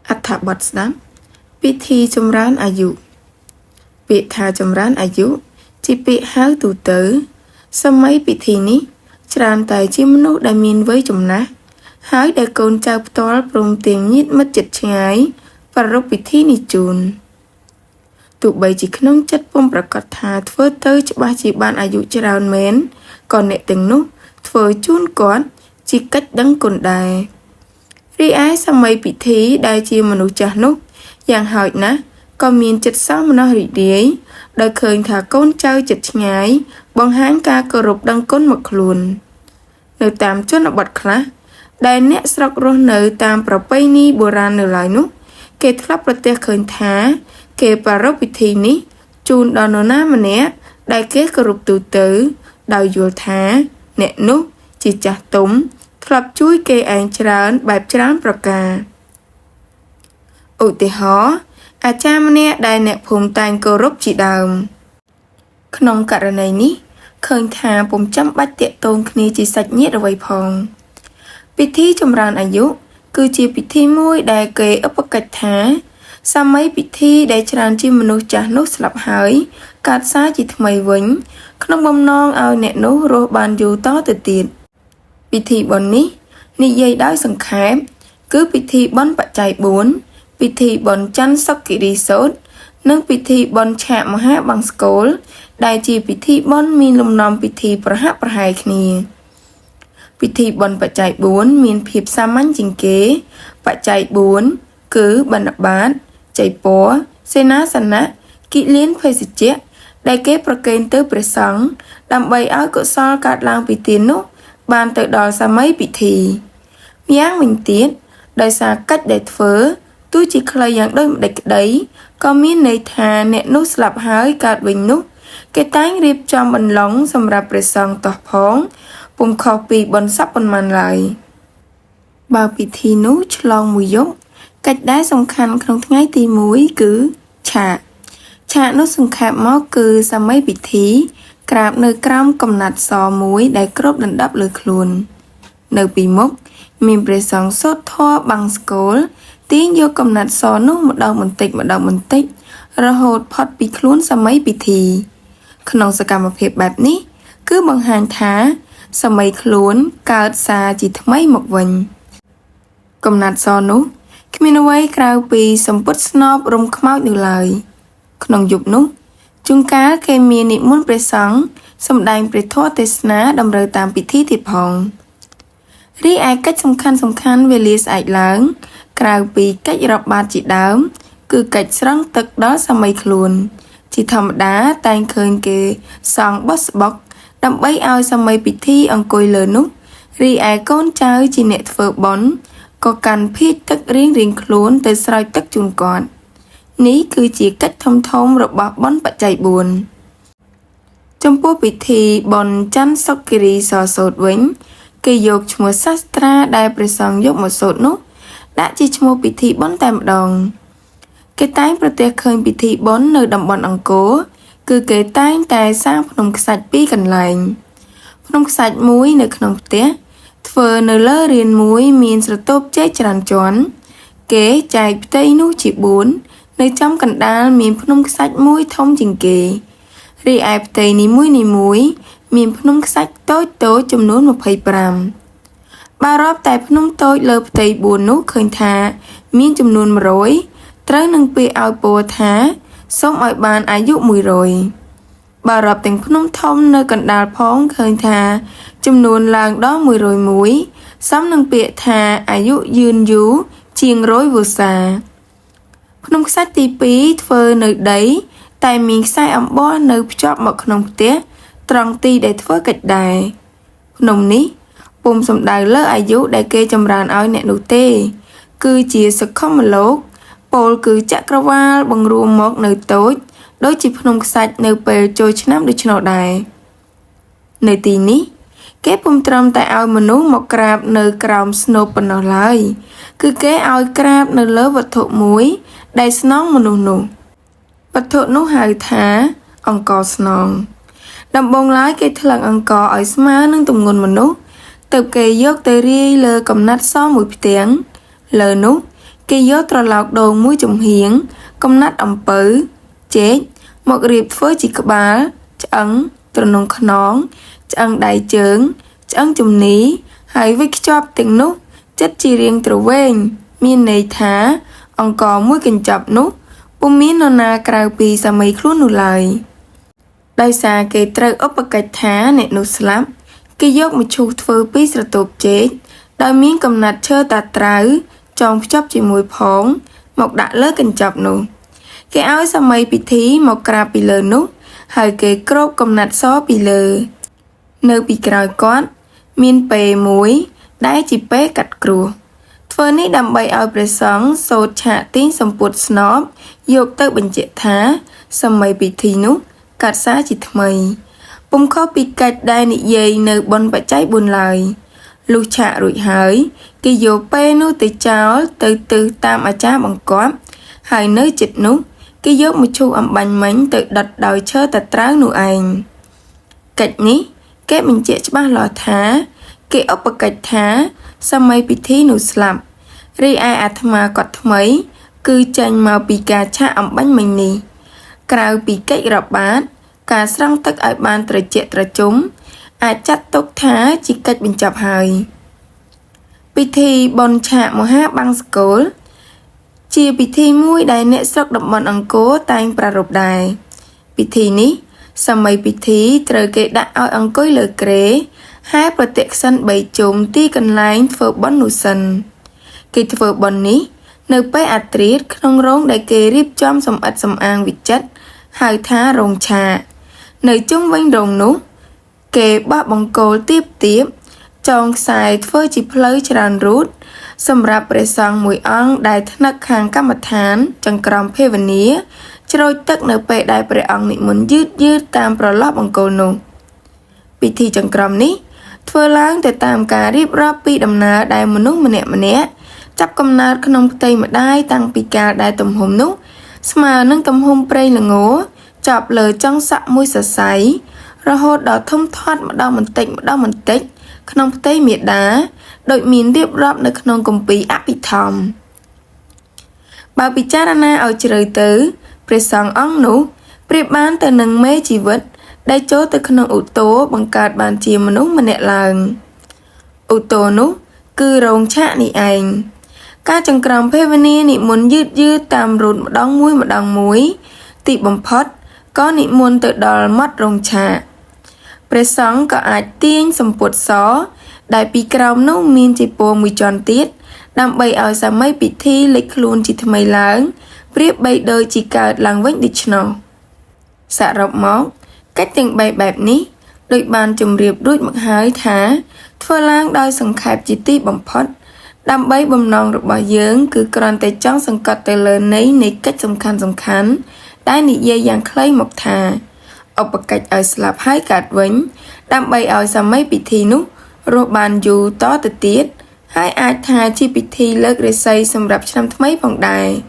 អត្ថបទស្ដាប់ពិធីចម្រើនអាយុពាក្យថាចម្រើនអាយុជាពាក្យហៅទូទៅ សម័យពិធីនេះច្រើនតែជាមនុស្សដែលមានវ័យចំណាស់ហើយដែលកូនចៅផ្ទាល់ព្រមទាំងញាតិមិត្តជិតឆ្ងាយប្រារព្ធពិធីនេះជូនទោះបីជាក្នុងចិត្តពុំប្រាកដថាធ្វើទៅច្បាស់ជាបានអាយុច្រើនមែនក៏អ្នកទាំងនោះធ្វើជូនគាត់ជាកិច្ចដឹងគុណដែររីឯសម័យពិធីដែលជាមនុស្សចាស់នោះយ៉ាងហោចណាស់ក៏មានចិត្តសោមនស្សរីករាយដោយឃើញថាកូនចៅចិត្តឆ្ងាយបង្ហាញការគោរពដឹងគុណមកខ្លួន នៅតាមជនបទខ្លះដែលអ្នកស្រុករស់នៅតាមប្រពៃណីបុរាណនៅឡើយនោះ គេធ្លាប់ប្រទះឃើញថា គេប្រារព្ធពិធីនេះជូនដល់នរណាម្នាក់ដែលគេគោរពទូទៅ ដោយយល់ថា អ្នកនោះជាចាស់ទុំធ្លាប់ជួយគេឯងច្រើនបែបច្រើនប្រការឧទាហរណ៍អាចារ្យម្នាក់ដែលអ្នកភូមិតែងគោរពជាដើម ក្នុងករណីនេះឃើញថាពុំចាំបាច់ទាក់ទងគ្នាជាសាច់ញាតិអ្វីផង ពិធីចម្រើនអាយុគឺជាពិធីមួយដែលគេឧបកិច្ចថា សម័យពិធីដែលច្រើនជាមនុស្សចាស់នោះស្លាប់ហើយកើតសារជាថ្មីវិញ ក្នុងបំណងឲ្យអ្នកនោះរស់បានយូរតទៅទៀត ពិធីបុណ្យនេះនិយាយដោយសង្ខេប គឺពិធីបុណ្យបច្ច័យ4ពិធីបុណ្យច័ន្ទសុគិរីសូត្រនិងពិធីបុណ្យឆាកមហាបង្សុកូល ដែលជាពិធីបុណ្យមានលំនាំពិធីប្រហាក់ប្រហែលគ្នា ពិធីបុណ្យបច្ច័យ4មានភាពសាមញ្ញជាងគេ បច្ច័យ4គឺបណ្ឌបាតចីពរសេនាសនៈគិលានភេសជ្ជៈដែលគេប្រគេនទៅព្រះសង្ឃដើម្បីឲ្យកុសលកើតឡើងពីទាននោះ បានទៅដល់សម័យពិធីម្យ៉ាងវិញទៀតដោយសារកិច្ចដែលធ្វើទោះជាខ្លីយ៉ាងដូចម្តេចក្តីក៏មានន័យថាអ្នកនោះស្លាប់ហើយកើតវិញនោះ គេតែងរៀបចំបន្លុងសម្រាប់ព្រះសង្ឃទាស់ផងពុំខុសពីបុណ្យសពប៉ុន្មានឡើយ បើពិធីនោះឆ្លងមួយយប់កិច្ចដែលសំខាន់ក្នុងថ្ងៃទី1គឺឆាកឆាកនោះសង្ខេបមកគឺសម័យពិធី ក្រាបនៅក្រោមកំណាត់សមួយដែលគ្របដណ្ដប់លើខ្លួន នៅពីមុខមានព្រះសង្ឃសូត្រធម៌បង្សុកូលទាញយកកំណាត់សនោះម្ដងបន្តិចម្ដងបន្តិច រហូតផុតពីខ្លួនសម័យពិធី ក្នុងសកម្មភាពបែបនេះ គឺបង្ហាញថា សម័យខ្លួនកើតសារជាថ្មីមកវិញ កំណាត់សនោះគ្មានអ្វីក្រៅពីសំពត់ស្នប់រុំខ្មោចនោះឡើយ ក្នុងយប់នោះជួនកាលគេមាននិមន្តព្រះសង្ឃសម្ដែងព្រះធម៌ទេសនាតម្រូវតាមពិធីទៀតផង រីឯកិច្ចសំខាន់ៗវេលាស្អែកឡើង ក្រៅពីកិច្ចរាប់បាតជាដើម គឺកិច្ចស្រង់ទឹកដល់សាមីខ្លួន ជាធម្មតាតែងឃើញគេសង់បុស្បុកដើម្បីឲ្យសាមីពិធីអង្គុយលើនោះ រីឯកូនចៅជាអ្នកធ្វើបុណ្យក៏កាន់ភាជន៍ទឹករៀងៗខ្លួនទៅស្រោចទឹកជូនគាត់ នេះគឺជាកិច្ចធំៗរបស់បុណ្យបច្ច័យ4ចំពោះពិធីបុណ្យច័ន្ទសុគិរីសសូត្រវិញ គេយកឈ្មោះសាស្ត្រាដែលព្រះសង្ឃយកមកសូត្រនោះ ដាក់ជាឈ្មោះពិធីបុណ្យតែម្ដង គេតែងប្រទះឃើញពិធីបុណ្យនៅតំបន់អង្គរគឺគេតែងតែសាងភ្នំខ្សាច់ពីរកន្លែង ភ្នំខ្សាច់មួយនៅក្នុងផ្ទះធ្វើនៅលើរានមួយមានស្រទាប់ចេកច្រើនជាន់ គេចែកផ្ទៃនោះជា4នៅចំកណ្ដាលមានភ្នំខ្សាច់មួយធំជាងគេ រីឯផ្ទៃនីមួយៗមានភ្នំខ្សាច់តូចៗចំនួន25បើរាប់តែភ្នំតូចលើផ្ទៃ4នោះឃើញថា មានចំនួន100ត្រូវនឹងពាក្យឲ្យពោលថាសូមឲ្យបានអាយុ100បើរាប់ទាំងភ្នំធំនៅកណ្ដាលផងឃើញថា ចំនួនឡើងដល់101សមនឹងពាក្យថាអាយុយឺនយូរជាង100វស្សាភ្នំខ្សាច់ទី2ធ្វើនៅដី តែមានខ្សែអំបោះនៅភ្ជាប់មកក្នុងផ្ទះត្រង់ទីដែលធ្វើកិច្ចដែរភ្នំនេះពុំសំដៅលើអាយុដែលគេចម្រើនឲ្យអ្នកនោះទេ គឺជាសុខុមលោកពោលគឺចក្រវាលបង្រួមមកនៅតូច ដូចជាភ្នំខ្សាច់នៅពេលចូលឆ្នាំដូច្នោះដែរនៅទីនេះ គេពុំត្រឹមតែឲ្យមនុស្សមកក្រាបនៅក្រោមស្នូបប៉ុណ្ណោះឡើយ គឺគេឲ្យក្រាបនៅលើវត្ថុមួយ ដែលស្នងមនុស្សនោះវត្ថុនោះហៅថាអង្ករស្នង ដំបូងឡើយគេថ្លឹងអង្ករឲ្យស្មើនឹងទម្ងន់មនុស្សទើបគេយកទៅរាយលើកំណាត់សមួយផ្ទាំង លើនោះ គេយកត្រឡោកដូងមួយចំហៀង កំណាត់អំពៅ ចេក មករៀបធ្វើជាក្បាល ឆ្អឹង ទ្រនំខ្នង ឆ្អឹងដៃជើង ឆ្អឹងជំនី ហើយវេចខ្ចប់ទាំងនោះជិតជារាងទ្រវែង មានន័យថា អង្ករមួយកញ្ចប់នោះពុំមាននរណាក្រៅពីសាមីខ្លួននោះឡើយ ដោយសារគេត្រូវឧបកិច្ចថាអ្នកនោះស្លាប់ គេយកមឈូសធ្វើពីស្រទាប់ចេក ដោយមានកំណាត់ឈើតាត្រាវចងភ្ជាប់ជាមួយផង មកដាក់លើកញ្ចប់នោះ គេឲ្យសាមីពិធីមកក្រាបពីលើនោះ ហើយគេគ្របកំណាត់សពីលើ នៅពីក្រោយគាត់ មានពែមួយដែលជាពែកាត់គ្រោះ ធ្វើនេះដើម្បីឲ្យព្រះសង្ឃសូត្រឆាកទាញសំពត់ស្នប់យកទៅបញ្ជាក់ថា សាមីពិធីនោះកាត់សារជាថ្មី ពុំខុសពីកិច្ចដែលនិយាយនៅបុណ្យបច្ច័យបួនឡើយ លុះឆាករួចហើយ គេយកពែនោះទៅចោលទៅទិសតាមអាចារ្យបង្គាប់ ហើយនៅជិតនោះ គេយកមឈូសអំបញ្ញមិញទៅដុតដោយឈើតាត្រាវនោះឯង កិច្ចនេះគេបញ្ជាក់ច្បាស់លាស់ថា គេឧបកិច្ចថា សាមីពិធីនោះស្លាប់ រីឯអាត្មាកត់ថ្មី គឺចេញមកពីការឆាកអំបញ្ញមិញនេះ ក្រៅពីកិច្ចរាប់បាត ការស្រង់ទឹកឲ្យបានត្រជាក់ត្រជុំ អាចចាត់ទុកថាជាកិច្ចបញ្ចប់ហើយ ពិធីបុណ្យឆាកមហាបង្សុកូល ជាពិធីមួយដែលអ្នកស្រុកតំបន់អង្គរតែងប្រារព្ធដែរ ពិធីនេះ សាមីពិធីត្រូវគេដាក់ឲ្យអង្គុយលើគ្រែ ហែប្រទក្សិណបីជុំទីកន្លែងធ្វើបុណ្យនោះសិន គេធ្វើបុណ្យនេះនៅពេលអាធ្រាត្រក្នុងរោងដែលគេរៀបចំសម្អិតសម្អាងវិចិត្រ ហៅថារោងឆាក នៅជុំវិញរោងនោះ គេបោះបង្គោលទាបៗ ចងខ្សែធ្វើជាផ្លូវច្រើនរូត សម្រាប់ព្រះសង្ឃមួយអង្គដែលថ្នឹកខាងកម្មដ្ឋាន ចង្ក្រមភាវនា ច្រូចទឹកនៅពេលដែលព្រះអង្គនិមន្តយឺតៗតាមប្រឡោះបង្គោលនោះ ពិធីចង្ក្រមនេះ ធ្វើឡើងទៅតាមការរៀបរាប់ពីដំណើរដែលមនុស្សម្នាក់ៗចាប់កំណើតក្នុងផ្ទៃម្ដាយតាំងពីកាលដែលទំហំនោះស្មើនឹងទំហំប្រេងល្ងចប់លើចុងសក់មួយសរសៃ រហូតដល់ធំធាត់ម្ដងបន្តិចៗក្នុងផ្ទៃមាតា ដូចមានរៀបរាប់នៅក្នុងគម្ពីរអភិធម្ម បើពិចារណាឲ្យជ្រៅទៅ ព្រះសង្ឃអង្គនោះប្រៀបបានទៅនឹងមេជីវិតដែលចូលទៅក្នុងឧទរបង្កើតបានជាមនុស្សម្នាក់ឡើង ឧទរនោះគឺរោងឆាកនេះឯង ការចង្ក្រមភាវនានិមន្តយឺតៗតាមរូតម្ដងមួយៗ ទីបំផុតក៏និមន្តទៅដល់មាត់រោងឆាក ព្រះសង្ឃក៏អាចទាញសំពត់ស ដែលពីក្រោមនោះមានចីពរមួយជាន់ទៀត ដើម្បីឲ្យសាមីពិធីលេចខ្លួនជាថ្មីឡើង ប្រៀបបីដូចជាកើតឡើងវិញដូច្នោះ សរុបមក កិច្ចទាំងបីបែបនេះ ដូចបានជម្រាបរួចមកហើយថា ធ្វើឡើងដោយសង្ខេបជាទីបំផុត ដើម្បីបំណងរបស់យើងគឺគ្រាន់តែចង់សង្កត់ទៅលើន័យនៃកិច្ចសំខាន់ៗ ដែលនិយាយយ៉ាងខ្លីមកថា ឧបកិច្ចឲ្យស្លាប់ហើយកើតវិញ ដើម្បីឲ្យសាមីពិធីនោះរស់បានយូរតទៅទៀត ហើយអាចថាជាពិធីលើករាសីសម្រាប់ឆ្នាំថ្មីផងដែរ។